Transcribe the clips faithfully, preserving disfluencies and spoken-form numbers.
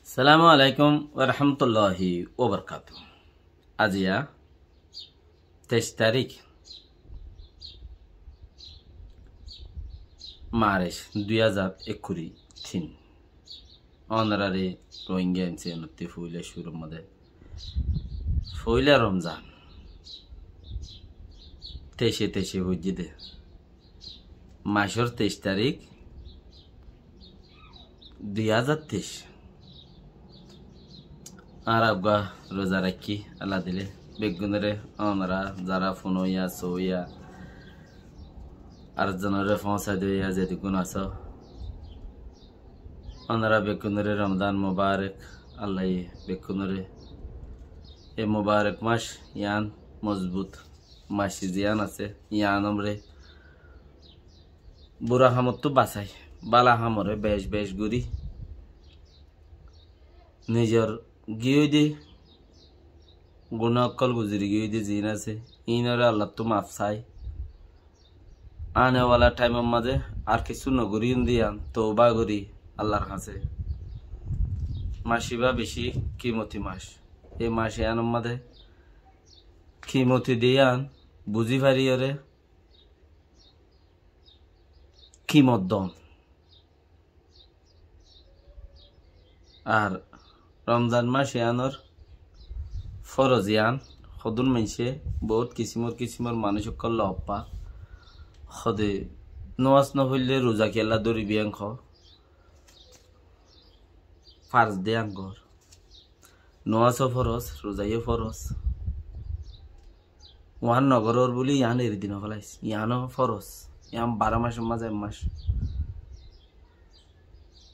Assalamu alaikum warahmatulláhi wabarakátuhu. Aijja teic tarík March dui házar ekkuri tin. Ónorare Rohingya M C N ottú foila cúrur mazé foila Romzan. Teice teice foijjé dé. Macór teic tarík dui házar teic. Añára uggúa ruza raikkí Allah dile. Beggúnore ónora zara fúnoya, soya, ar zonore foóñsai doya, zedukkún asó. Ónora beggúnore Romzan mubarek. Allaye beggúnore e mubarek mac yián mozbut mac ziyán asé, yián omre bura hamottú basai, bála hamore bec bec gorí, nizor giyói de guná ókkol guzori giyói de ziín asé, iínore Allattú maf sai. Ane wala thaimor mazé ar kissú nogorí yían de yián touba gorí Allar hañsé. Mac ibá bicí kimoti mac. E mac yiánor mazé kimoti de yián buzí fariyóre kimot don. Ar Romzan mac yiánor foroz yián, hodún maincé bout kisimor kisimor manúic ókkol lofá. Hode nomás nofoille ruza kiyólla dóribi yián hoó. Farz de yián gorór. Nomás ó foroz, ruza yó foroz. Uán nogorór buli yián eri di nofélais. Yiáno foroz. Yián baró macór mazé ek mac.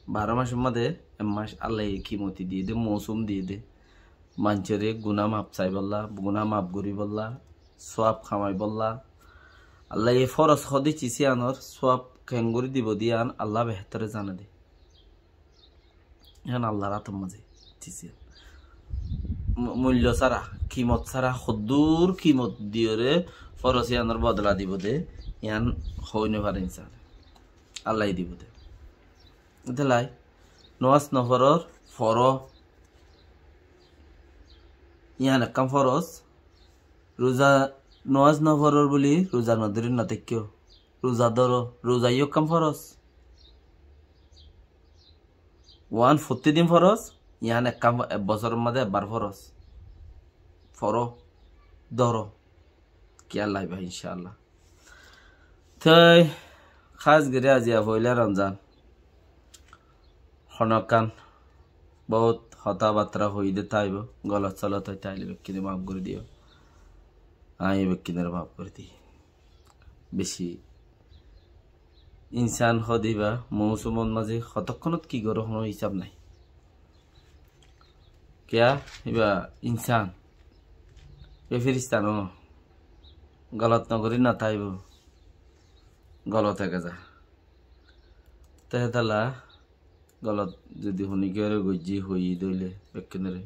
Baró macór mazé ek mac Allaye kimoti diyé de, mousum diyé de. Maincóre guná maf saibolla, guná maf goríbolla, sóab kamaibolla. Allaye foroz hodé cis yiánor sóab keéngorí dibo de yián Allah behétore zane de. Yián Allar átor mazé cis yián. Mu-, muillo sára, kimot sára, hoddúr kimot diyóre foroz yiánor bodola dibo de, yián hoi nofare insane. Allaye dibo de. Etólla nomás noforór, foró. Yián ekkán foroz. Ruza, nomás noforór buli ruza nodóri notáikko. Ruza dóro, ruza yó ekkán foroz. Uán fottí din foroz, yián ekkán, ek bosóror mazé ekbar foroz. Foró, dóro. Kiyólla aibá, incáallah. Toi hás gorí aijja foila Romzan. Honókkán bout hotábattara hoiyí de táibo, golot solot ói táile bekkúne maf gorí diyo. Añí bekkúnore maf gorí di. Bicí insán hodé ibá mousumor mazé hotókkonót ki goró honó hísab nái. Kiyá ibá insán, ibá firista no, golot nogorí notáibo, golot ege za. Te hétolla golot zodi honikiyóre goijjí hoiyí de óile bekkúnore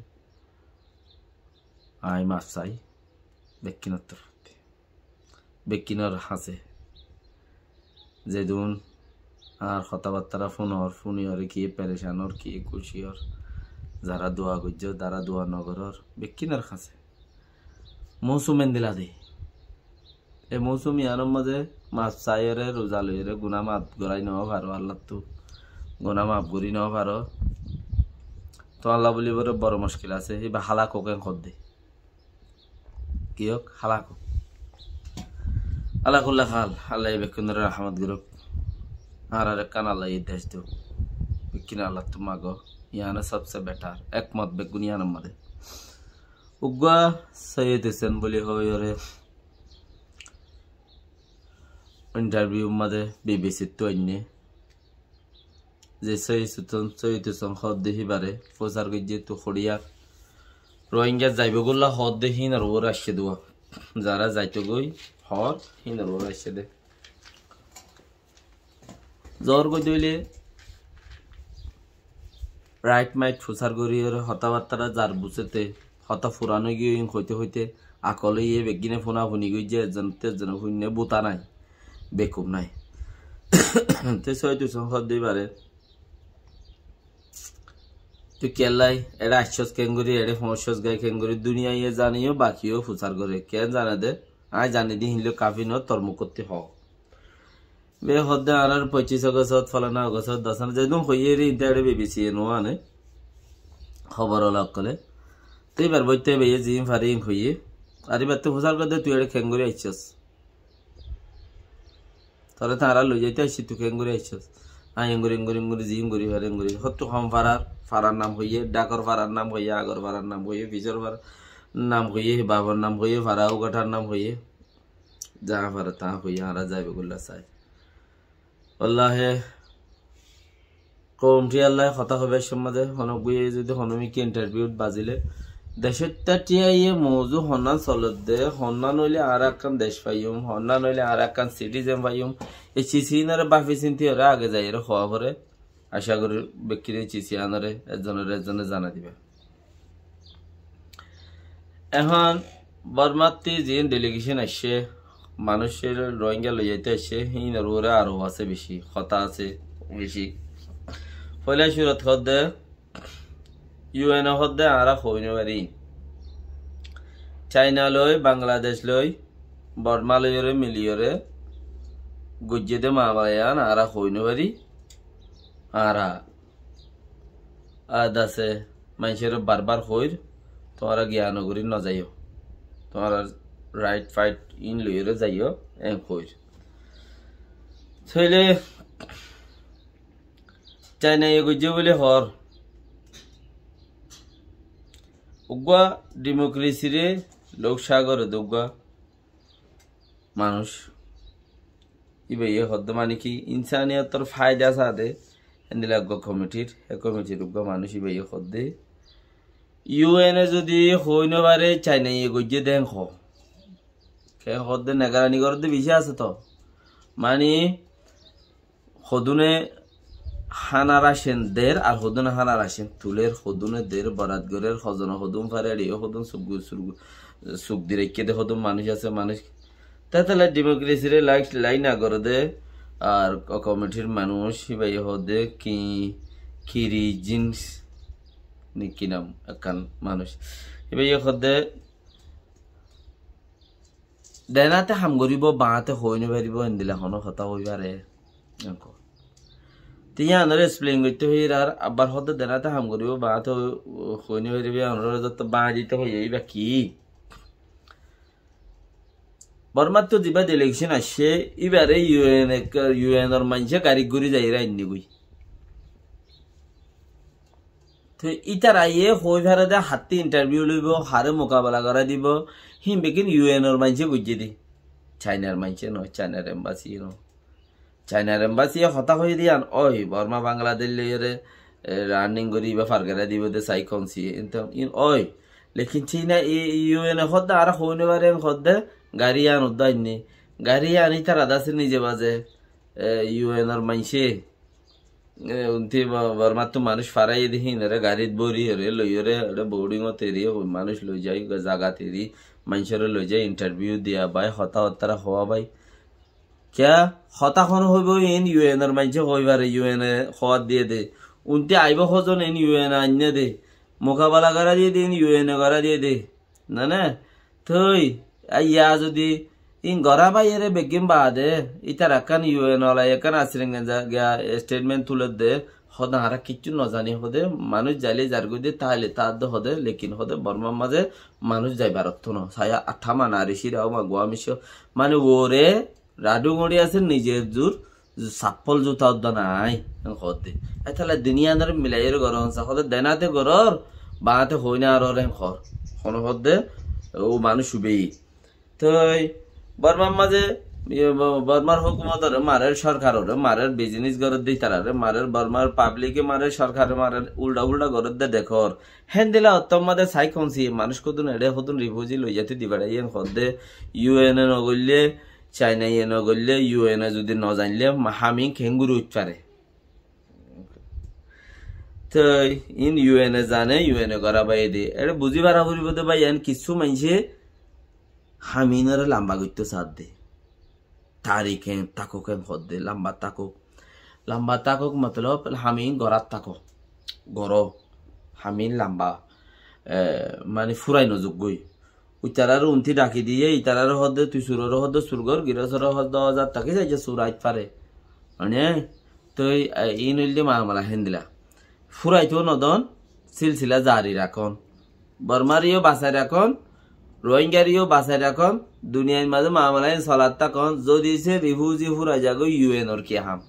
añí maf sai, bekkúnor torfóttu. Bekkúnor hañsé. Zedún añár hotábattara fúnor, fúniyóre ki perecán ór, ki kúci ór, zará dua goijjó, zará dua nogorór, bekkúnor hañsé. Mousum endilla de. E mousum yiánor mazé maf saiyóre, ruza loiyóre, guná maf gorái nofaró Allattú. Guná maf gorí nofaró. Toi Allah buli boro, boro muckil asé, ibá hálak ók en hoddé. Ki ók, hálak ók. Ala kulli hál, Allaye bekkúnore rahmot gorók. Añárar ekkán Allaye dec douk. Bekkúne Allattú mago. Yiáne sobse betar. Ekmot beggún yiánor mazé. Uggúa Soiyed Hosen buli hoóiyoré intarviu mazé B B C ttú ainné. Ze Soiyed Hosen, Soiyed Hosen hoódde híbare fusár goijjé tu hoçiyar Rohingya zaibói gula hoódde hínor uore aiccé dé. Zará zaito goi hoór hínor uore aiccé dé. Zor goi dóile rait mait fusár goríyoré hotábattára zar buséte hotá furan ói giyói hoité hoité akol óiye beggíne fúna fúni goijjé, ezzon te ezzone fúinne búta nái, bekuf nái. Te Soiyed Hosen hoódde híbare Tui kiyólla eçé aiccós keéngorí, eçé foóñiccós gái keéngorí, duniyaiye zane yó, baki yó fusár goré. Keén zane dé? Aññí zani dé híin loi kafi noó, tor mukótti hoó. Be hoódde añárar foñcic Ogosot, folana Ogosot, dosana, zedún hoiyé eri, inte eçé BBC e nuáne, hóbor ola ókkole. Te íbar bóitte beye ziín fare íin hoiyé. Ar íbattú fusár gorédde tui eçé keéngorí aiccós. Tore te añára loi zaito aiccí, tui keéngorí aiccós. Aññí engori, engori, engori, ziín gorí fare, engori. Hottú hom farar, farar nam hoiyé, dhakor farar nam hoiyé, agor farar nam hoiyé, fisor farar nam hoiyé, bafor nam hoiyé, fara ugathar nam hoiyé. Za fare ta hoiyé, añára zaibo golla sai. Wallahi, koum tiyalla hotá hoibar somot de, hono guye zodi hono mikká interview bazile, decót tiyaiye mouzu honnán solodde, honnán óile añára ekkán dec faiyum, honnán óile añára ekkán citizen faiyum, ei ciz inore bafi sinti ore age zaiyore howa fore. Aca gorí bekkire ciz iyanore ezonore ezone zanai diba. Ehón Bormattú ziín delegation aiccé, manúic Rohingya loi zaito aiccé, híinor uore arof asé beci, hotá asé beci. Foila curot hoódde, U N e hoódde añára hoi no fari. China loi, Bangladec loi, Borma loiyore miliyore goijjé de mamala yián añára hoi no fari. Añára adase maincóre barbar hoir, tuáñra giyan gorí no zaiyó. Tuáñra right fight in loiyóre zaiyó, en hoir. Tóile China ye goijjé buli hoór. Uggúa democracy re lok sagor de uggúa manúic. Íbaye hoódde mani ki insaniyotor faida sade, héndilla uggúa komitir, he komitir uggúa manúic íbaye hoódde. U N e zodi hoi no fare, China ye goijjé de en hoó. Ke hoódde negarani goródde beci asé to. Mani hodúne hána racen der ar hodúne hána racen tuler, hodúne der borat gorer, hozone hodún fare, eçiye hodún suk gu-, sur gu-, suk di raikké de hodún manúic asé, manúic. Tetele democracy re like, like no gore de, ar ko-, komitir manúic, íbaye hoódde ki, kiri jins ni ki nam ekkán manúic. Íbaye hoódde Denate ham goribo, baáte hoi no faribo, endilla hono hotá hoi fare? Enko. Te iyanore explain goitte hoiyé, ar abbar hoódde denate ham goribo, baáte hoi no faribo, iyanore to baá dite hoiyé, iba ki? Bormattú ziba delegation aiccé, ibare U N ek-, U N or maincé garit gori zaiyóre ainne goi. Te ítara ye hoi fare de, hattú interview loibo, hare mukabela gorai dibo, hín beggín U N or maincé goijjé de. China r maincé no, China r embassy no. China r embassy ye hotá hoiyé de iyan, oi, Borma Bangladesh loiyóre, e, running gori iba far gorai dibo de, sai konsi, ento in oi. Lekin China, e, U N e hoódde añára hoi no fare, hoódde gari iyan udda ainne. Gari iyan ítara dase nize baze, e, U N or maincé. E, unti Bo-, Bormattú manúic faraiyé de híinore garit bóri ore loiyóre, ore boarding ot eri, manúic loi zai, zagat eri, maincóre loi zai, interview diya bái, hotá hottara howa bái. Kiya hotá hono hoibo, in U N or maincé hoi fare, U N e howa diye de. Unti aibo hozon, in U N e ainne de. Mukabela gora diye de, in U N e gora diye de. Nane, tui, aiya zodi in gora baiyere beggín baade, ítara ekkán U N ola ekkán asring giya statement tuledde, hoódde añára kiccú no zani hoódde, manúic zaile zargoi de, taile tadde hoódde, lekin hoódde Bormar maze manúic zaibar ottu no. Saya athama nari sira oma guamiso, mane uore radu gori asé, nizer zur sappol zuta udda nai, en hoódde. Etala duniyanore milaiyóre gorón sa, hoódde denate goror, baáte hoi no aror en hoór. Hono hoódde, o manúic ubei. Toi Bormar maze, iye, Bo-, Bormar hókumotore marer, sorkarore marer, business goredde itarare marer, Bormar public e marer, sorkare marer, ulda ulda goredde dekor. Héndilla ottor maze sai konsi manúic hodún eçe hodún refugee loi zaite di beçaiye en hoódde, U N e no goille, China ye no goille, U N e zodi no zainle, ma-, ham in kengori uth fare? Toi in U N e zane, U N e gora baiye de. Ere buzi fara foribo de bái, en kissú maincé ham inore lamba goitto sadde. Tarik en, takok en hoódde, lamba takok. Lamba takok motolob ham in gorat takok. Goro. Hamil lamba, e, mani fúrai no zoggói. Ítararé untí dhaki diyé, ítararé hoódde tui suroré hoódde sur gor, girosóre hoódde ozar takí saijja sur ait fare. Mani, toi, e, iín óilde mamala héndilla. Fúraitó no don, silsila zari rakón. Bormareyó basai rakón, Rohingyareyó basai rakón, duniyair mazé mamala iín solat tákon, zodi se rifuzi fúrai zagói yu en or ki ham?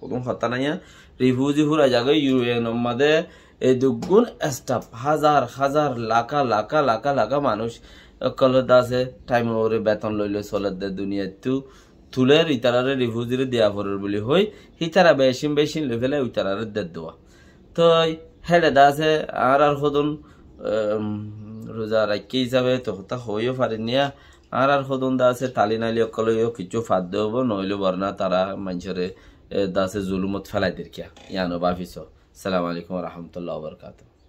Hodún hotá naiya, rifuzi fúrai zagói yu en or mazé e duggún estaf, házar házar, laka laka, laka laka manúic ókkole dase thaim ore beton loi loi soledde duniyaittú tuler, ítararé rifuzire diya forer buli hoi, hítara becin becin loi félai ítararé dedduwa. Toi héçe dase añárar hodún, em, ruza raikké hísabe to hotá hoiyó farinniya, añárar hodún dase tali naili ókkoleyó kissú fadde óibo, noóile borna tara maincóre, e, dase zulumot félai der kiya. Yíano báfiso. Assalamu alaikum wa rahmatullahi wa barakatuhu.